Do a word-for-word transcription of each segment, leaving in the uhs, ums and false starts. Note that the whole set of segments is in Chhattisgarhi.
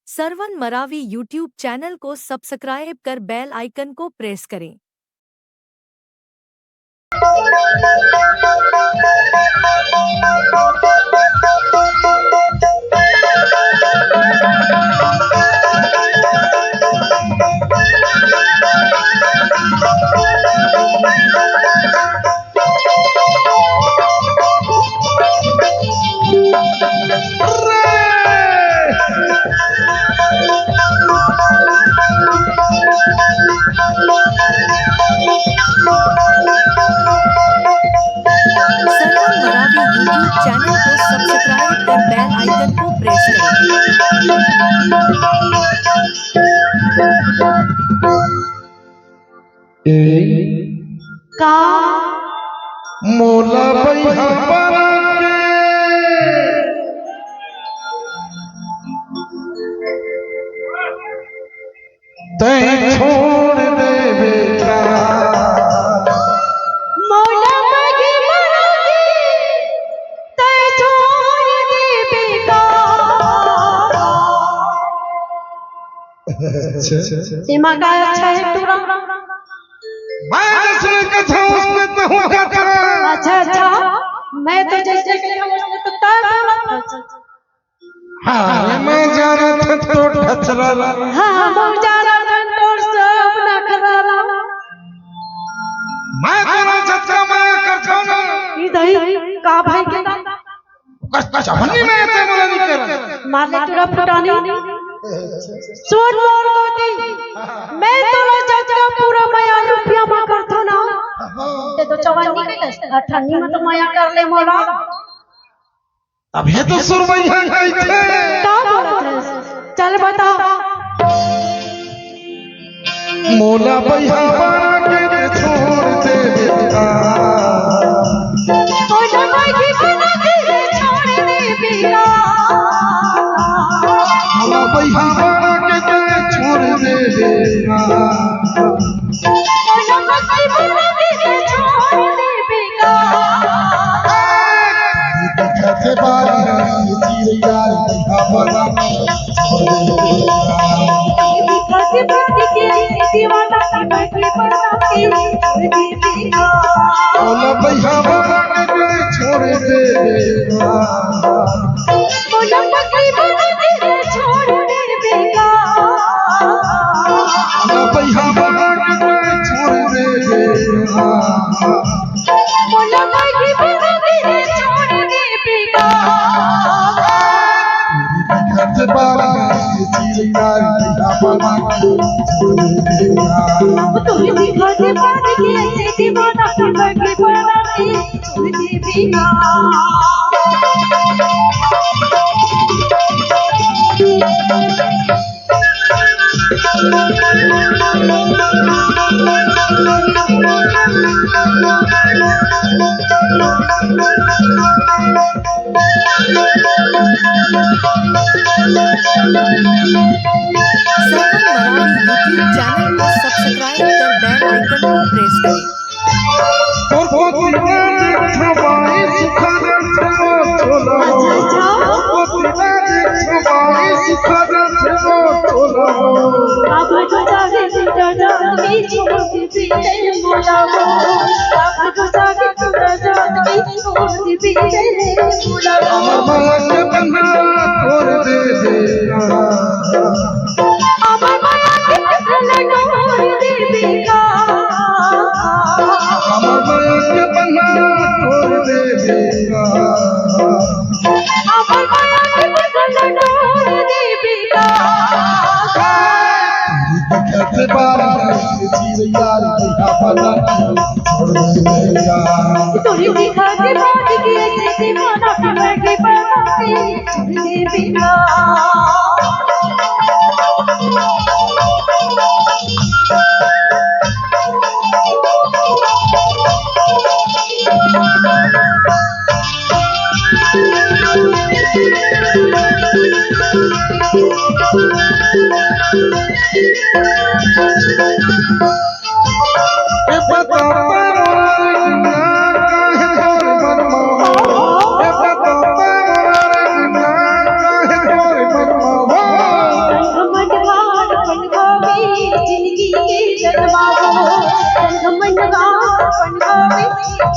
सरवन मरावी YouTube चैनल को सब्सक्राइब कर बेल आइकन को प्रेस करें। सरवन मरावी YouTube चैनल को सब्सक्राइब कर बेल आइकन को प्रेस करें। ए, का? मोला बइहा बना के तैं छोड़ देबे का? मोला बइहा बना के तैं छोड़ देबे का? अच्छा। एमा का अच्छा हे टूरा? मैं जइसने कथंव ओइसने तहूँ कथस। अच्छा, अच्छा। मैं तो जइसने कथंव ओइसने तो तैं बोलत हस। हाँ, मैं जानत हँव तोर ठचरा ला। हाँ, मैं जानत हँव तोर सब नखरा ला। मैं तोला जतका मया करथंव ना। ई दई, का भई के? कस, कस, अपनी में ते मोला नहीं कर। मार ले टूरा फुटानी। सुन मोर कोती। मैं तोला जतका पूरा मया रुपया मा करथंव ना। ते तो चवन्नी कहिथस, अठन्नी मा तो मया कर ले मोला। अब ये तो सुरवइया कहिथे। का बोलत हस? चल बता। मोला बइहा बना के तैं छोड़ देबे का? मोला बइहा बना के तैं छोड़ देबे का? मोला बइहा बना के तैं छोड़ देबे का? मोला बइहा बना के तैं छोड़ देबे का? दिखत बारी चिरैया रे, बइहा बना के छोड़ देबे का? दिखत बारी के दीवाना के बैठे बना के छोड़ देबे का? मोला बइहा बना के तैं छोड़ देबे का? मोला बइहा बना के तैं छोड़ देबे का? मोला बइहा बना के तैं छोड़ देबे का? मोला बइहा बना के तैं छोड़ देबे का? दिखत बारी चिरैया रे, बइहा बना के छोड़ देबे का? तोर दिखत बारी के दीवाना के बैठे बना के छोड़ देबे का? सरवन मरावी YouTube चैनल को सब्सक्राइब कर बेल आइकन को प्रेस करें। तोर पोती ला देखथंव बाई सुखा जाथे मोर चोला। अच्छा, अच्छा। तोर पोती ला देखथंव बाई सुखा जाथे मोर चोला। अब तो जागे सुखा जाथे मोर चोला। अब तो जागे सुखा जाथे मोर चोला। हमर मया के बंधन तोड़ देबे का? हमर मया के बंधन तोड़ देबे का? हमर मया के बंधन तोड़ देबे का? हमर मया के बंधन तोड़ देबे का? दिखत बारी चिरैया रे, बइहा बना के छोड़ देबे का? तोर दिखत बारी के दीवाना के बैठे बना के छोड़ देबे का?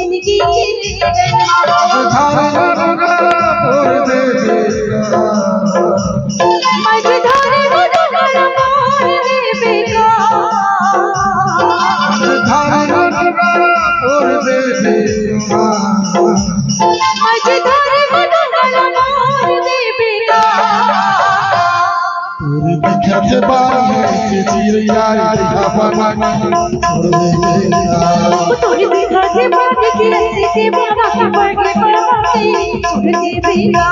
जिंदगी के धार डोंगरा बोर दे बेटा। मझधार डोंगरा बोर दे बेटा। धार डोंगरा बोर दे बेटा। मझधार डोंगरा बोर दे बेटा। तोर दिखत बार के चिरैया रे हवा छोड़ दे बेटा। तोर दिखत बार के चिरैया रे हवा छोड़ दे बेटा।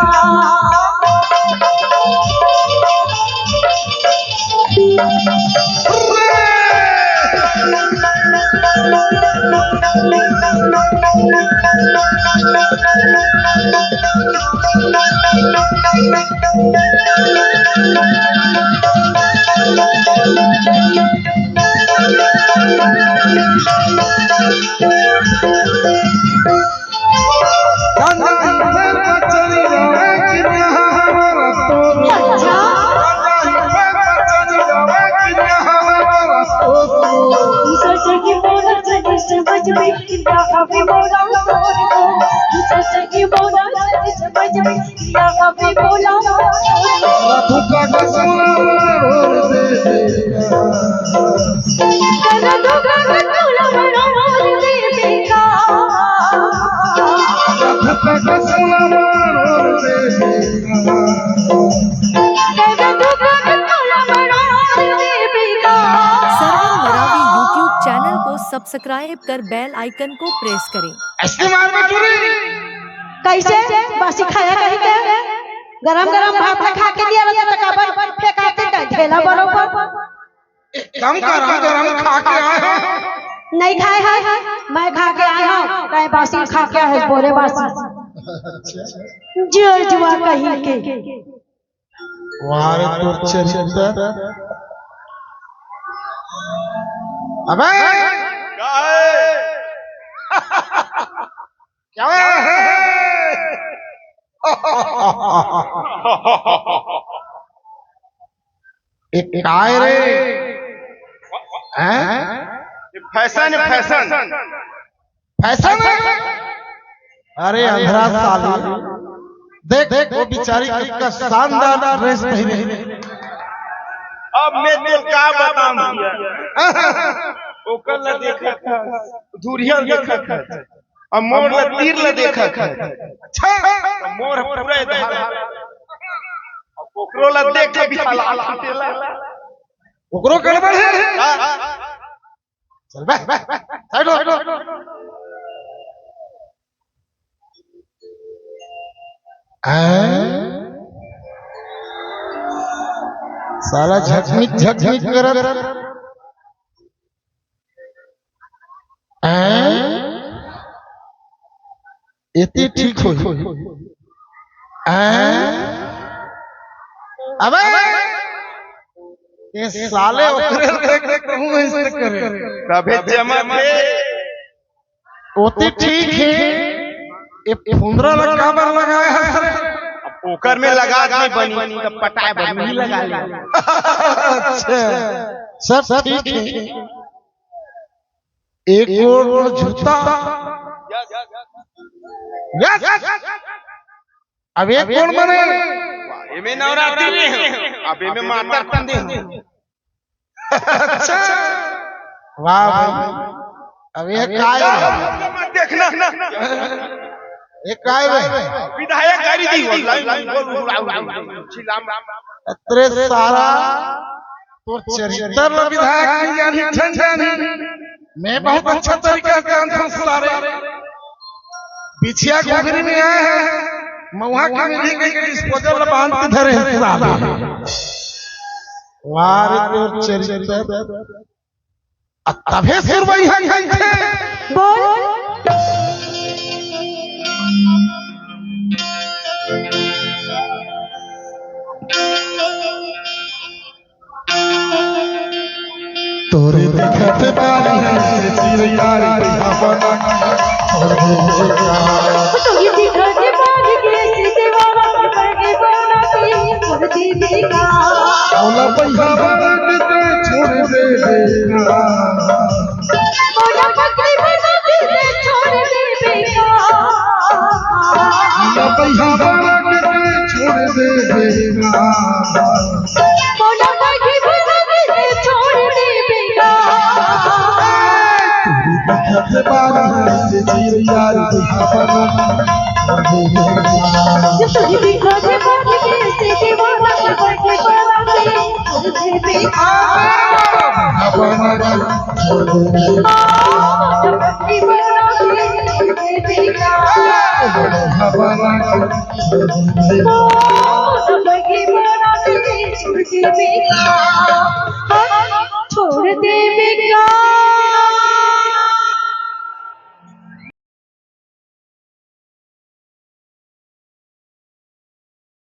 सरवन मरावी YouTube चैनल को सब्सक्राइब कर बेल आइकन को प्रेस करें। ऐसे मार में चुरी। कैसे बासी खाया कहीं के? गरम गरम भात ला खा के दिया रहता तो काबर फेंकाते का ढेला बरोबर। एक काम कर, हम गरम खा के आए हैं। नहीं खाए है, मैं खा के आया हूँ। कहीं बासी खा के आए, बोरे बासी। जोर जुआ कहीं के। वाह रे तोर चरित्र। अबे क्या है? एक काय रे? हैं? फैशन है, फैशन। फैशन है? अरे अंधरा साली, देख देख वो बेचारी कितना शानदार ड्रेस पहने। अब मैं तो का बताऊं भैया, ओकर ला देखा था, धुरिया देखा था, अब मोर ला तीर ला देखा था। अच्छा, मोर पूरा इधर, ओकरो ला देख के भी हालात फटेला। ओकरो गड़बड़ है। चल बे, बे, बे, साइड हो, साइड हो। हैं? साला झकमिक झकमिक करत। हैं? एती ठीक हो। हैं? अबे ये साले ओकरे देख देख कहूं ऐसे करे। तबे जमा थे। ओती ठीक है। ये फुंदरा ला काबर लगाया है? ओकर में लगा नहीं बनी, तब पटाए बनी लगा ले। अच्छा, सब ठीक है। एक और जूता। यस। अब एक और मने। एमे नवरात्रि में हो, अब एमे मातर पंदे हो। अच्छा। वाह भाई। अब ये काय है? देखना। ये काय है? विधायक गाड़ी दी हो, लाइन, लाइन, बोल, बोल, बोल, बोल, चिल्लाम। अतरे सारा तोर चरित्र ला विधायक नहीं जानी, ठन जानी। मैं बहुत अच्छा तरीका से जानता हूँ सारे। बिछिया घुघरी में आए हैं, महुआ के विधि के डिस्पोजल बांध के धरे हैं सारे। वाह रे तोर चरित्र। आ तभे सुरवई हन हन थे। बोल। तोरे दिखत बारी से चिरैया रे हवा छोड़ दे बेटा। तोरे दिखत बारी से चिरैया रे हवा छोड़ दे बेटा। ओला पैसा बांट दे छोड़ दे बेटा। ओला पकड़ी बना दे छोड़ दे मोला पगही बना के छोड़ देबे का?